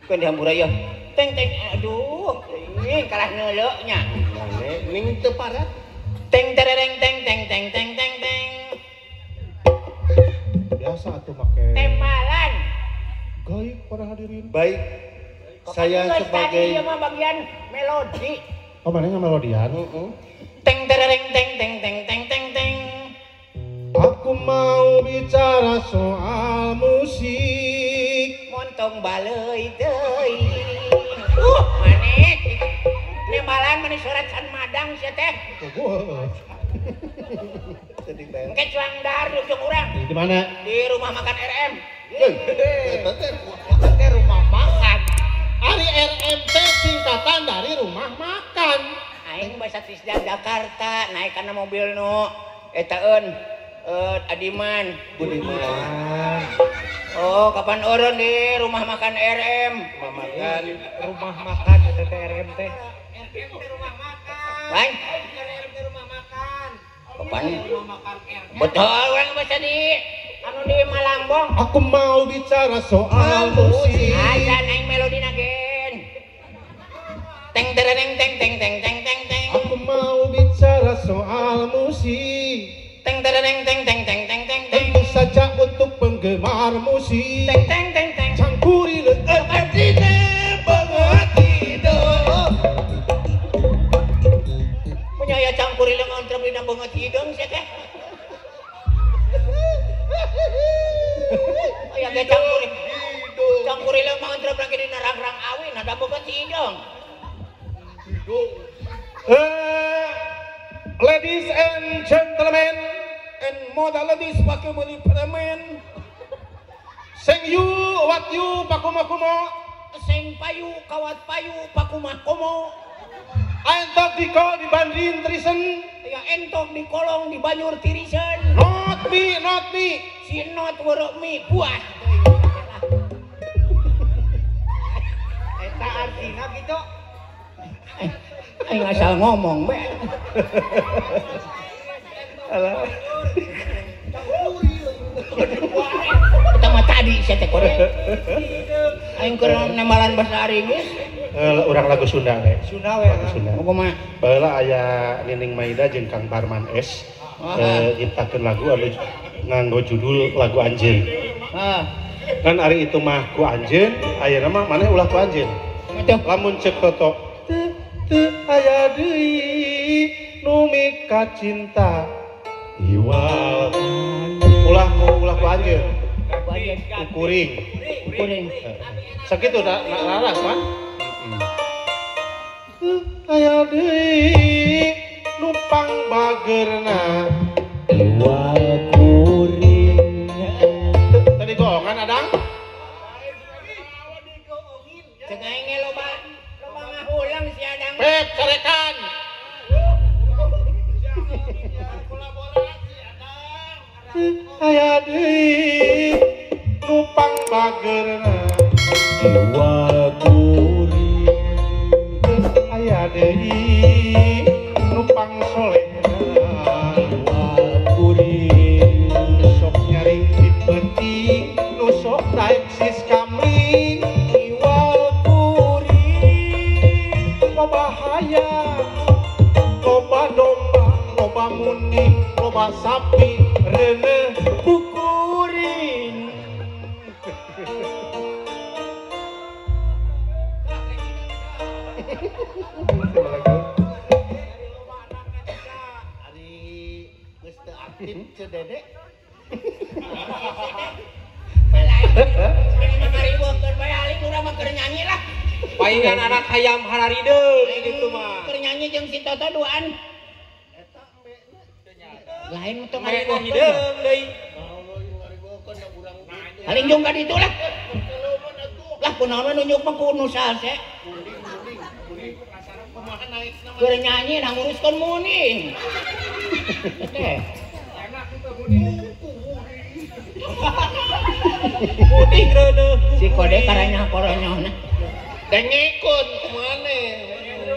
Keun dihampura ieu. Teng teng aduh, ini kalah neuleuh nya. Ning teu parat. Teng terereng teng teng teng teng teng teng. Biasa atuh make. Tembalan. Gaib para hadirin. Baik. Saya sebagai ieu mah bagian melodi. Oh, manehna melodian. Heeh. Teng terereng teng teng teng teng teng teng. Aku mau bicara soal musik. Montong baleuy teuing. Maneh. Nembalan maneh surat san madang sia teh. Engke cuang dahar di ujung urang. Di mana? Di rumah makan RM. Eta teh rumah makan. Ari RM teh singkatan dari rumah makan. Aing basa Tisda Jakarta naik kana mobil nu etaeun Adiman, Budiman. Oh, kapan eureun di rumah makan RM? Rumah makan, rumah makan eta teh RM teh. RM teh rumah makan. Lain? RM teh rumah makan. Kapan? Rumah makan RM. Betul urang basa di anu di Malangbong. Aku mau bicara soal musik. Acan aing melodina gen. Teng tereng teng teng teng teng teng teng. Aku mau bicara soal musik. Teng tereng teng teng teng teng teng teng. Tentu saja untuk penggemar musik. Teng teng teng teng. Cangkuri leueut dine banget hidung. Punya ya cangkuri leungeun entrep dina beungeut hidung sia teh. Aya ge cangkuri. Cangkuri leungeun entrep lagi dina rang-rang awi nada beungeut hidung. Hidung. Ladies and gentlemen and modal ladies pakai beli premen. Sing you what you pakumakumo. Sing payu kawat payu pakumakomo. Entok di kol di bandrin trisen. Ya entok di kolong di banyur tirisen. Not me, not me. Si not werek mi buah. Eta artina kitu. Aing asal ngomong be. Alah. Kita mah tadi sia teh kore. Aing keur nembalan basa ari geus. Urang lagu Sunda we. Sunda we. Lagu Sunda. Kumaha? Baheula aya Nining Maida jeung Kang Barman S. Nyiptakeun lagu anu nganggo judul lagu Anjeun. Heeh. Kan ari itu mah ku anjeun, ayeuna mah maneh ulah ku anjeun. Lamun ceuk Toto teu aya deui nu mika cinta iwal ulah ku anjeun ku kuring kuring sakitu da laras man teu aya deui nu pangbageurna iwal kuring. Tadi goongan adang cek aing ge loba ngahulang si adang. Pep carekan. Aya deui nu pangbageurna iwal kuring. Aya deui nu pangsolehna iwal kuring. Sok nyaring di peuting nu sok daek sis kamling iwal kuring. Loba hayam, loba domba, loba munding, loba sapi, reuneuh kukuring. Ari geus teu aktif Ceu Dede. Nyanyi lah. Paingan anak hayam hararideung gitu mah. Keur nyanyi jeung si Toto duaan. Lain tong ngariweuh hideung deui. Paling jung ka ditu lah. Lah kunaon we nunjuk mah ku nu salse. Keur nyanyi nah nguruskeun muning. Teh. Muning reuneuh. Si kode karanya koronyona. Dengekun kumaha?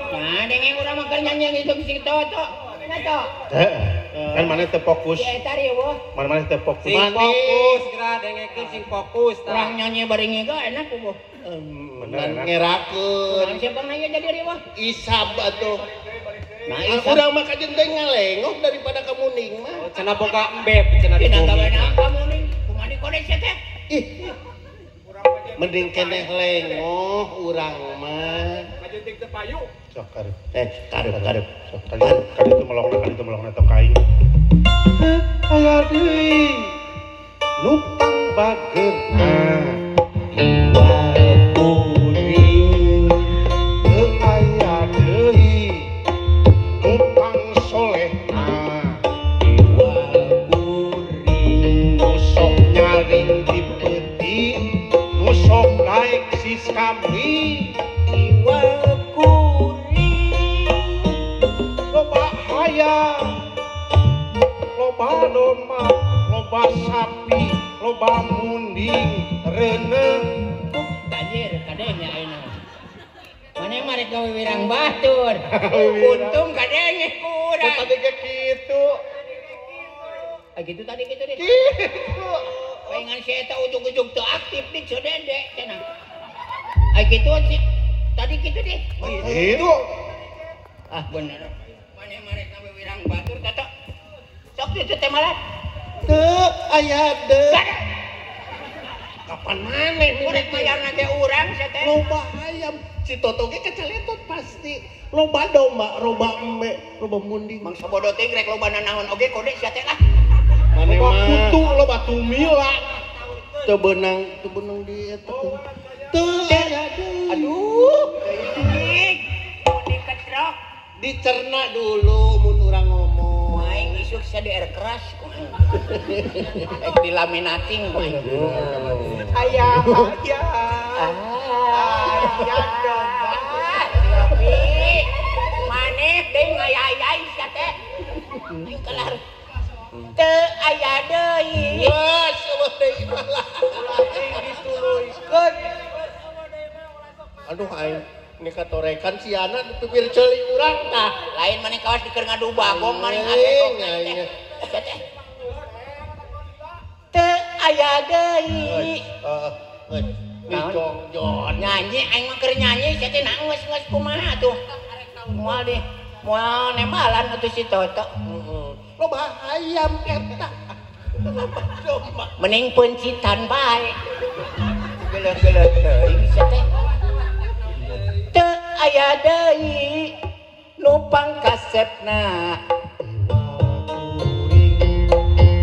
Nah, dengek urang mah keur nyanyi gitu si Toto. Nah, Tok. Heeh. Kan maneh teu fokus. Si eta riweuh. Maneh teu fokus. Sing fokus geura dengekeun sing fokus tah. Urang nyanyi bari ngiga enak kubuh. Bener ngerakeun. Siapa nanya jadi riweuh? Isab atuh. Nah, isab. Urang mah kajen teh ngalengoh daripada ka muning mah. Oh, cenah boga embeb cenah di bumi. Cenah gawe ka muning. Kumaha dikode sia teh? Ih. Mending keneh lengoh urang mah. Kajenting teu payu. Sok karep. Karep. Sok kali itu melongna tong ka aing. Aya deui nu pangbageurna. Kuring teu aya deui nu pangsolehna. Kuring nu sok nyaring di peuting, nu sok daek siskamling. Loba hayam, loba domba, loba sapi, loba munding, reuneuh. Tajir kadenge ayeuna. Maneh mah rek gawe wirang batur. Untung kadenge kurang. Tadi ge kitu. Ah kitu tadi kitu deh. Kitu. Paingan si eta ujug-ujug teu aktif dik sodede cenah. Ah kitu sih. Tadi kitu deh. Kitu. Ah bener. Maneh mah rek gawe wirang batur tata. Sok dieu teh malah. Teu aya deui. Kapan maneh rek mayarna ge urang sia teh. Loba ayam si Toto ge keceletot pasti. Loba domba, loba embe, loba munding. Mangsa bodoh teh rek loba nanaon oge kode sia teh lah. Maneh loba mah kutu, loba tumila. Teu beunang di eta teh. Teu aya deui. Aduh, teuing. Mun diketrok dicerna dulu mun urang ngomong. Aing isuk sia di air keras ku aing. Rek dilaminating ku aing. Aya aya. Aya domba. Maneh deui ngayayai sia teh. Aing kelar. Teu aya deui. Geus eueuh deui malah. Ulah teuing dituluykeun. Aduh aing ini katorekan si anak di pipir ceuli urang tah. Lain maneh kawas dikeur ngadu bagong maneh ngabegong teh. Sia teh. Teu aya deui. Heeh. Dijongjon. Nyanyi aing mah keur nyanyi sia teh geus kumaha atuh. Moal deh. Moal nembalan atuh si Toto. Heeh. Loba ayam eta. Loba domba. Mending peuncitan bae. Geuleuh-geuleuh teuing sia teh. Teu aya deui nu pangkasepna.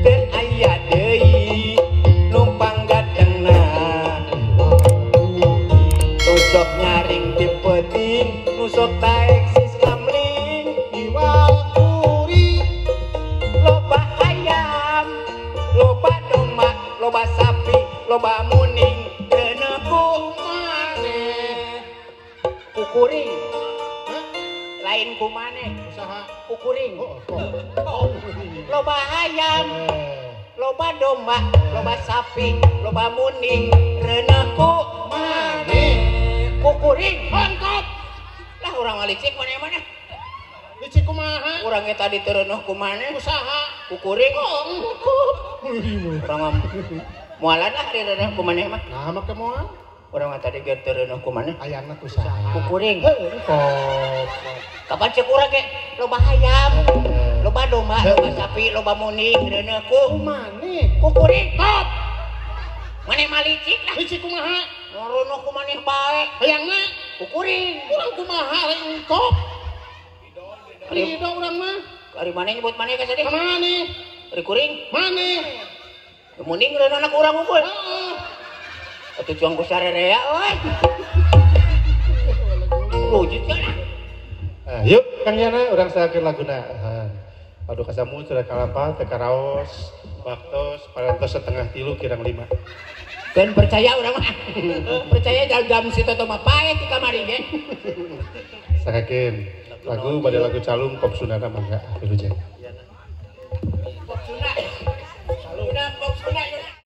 Teu aya deui nu panggadengna. Nu sok nyaring di peuting, nu sok taek siskamling. Iwal kuring. Loba ayam, loba domba, loba sapi, loba muning, reuneuh ku Maneh. kukuring. Lain ku maneh, Usaha. kukuring. Oh, Loba ayam, loba domba, loba sapi, loba muning, reuneuh ku maneh. kukuring. Mantap. Lah urang mah licik maneh-maneh. Licik kumaha? Urang ge tadi teu reuneuh ku maneh, Usaha. kukuring. Oh, engkop. Urang mah moalan lah ari reuneuh ku maneh mah. Nah, make moal. Urang mah tadi ge teu reuneuh ku maneh. Ayangna ku saha? Kukuring. Engkop. Kapan cek urang ge loba hayam, loba domba, loba sapi, loba muning, reuneuh ku Maneh. kukuring. Top. Maneh mah licik lah. Licik kumaha? Reuneuh ku maneh bae. Hayangna Kukuring. urang kumaha lain engkop. Ridho urang mah. Ari maneh nyebut maneh ka sadih? Ka maneh? Ari kuring. Maneh. Muning reuneuhna ku urang unggul. Heeh. Atuh cuang ku sarerea euy. Rujit kan. Yuk Kang Yana urang sakeun laguna. Aduh kasamu sudah kalampa teu karaos waktos parantos 2:30 kirang 5. Dan percaya urang mah. Percaya jam si Toto mah pae ti kamari ge. Sakakeun lagu bade lagu calung pop Sundana mangga wilujeng.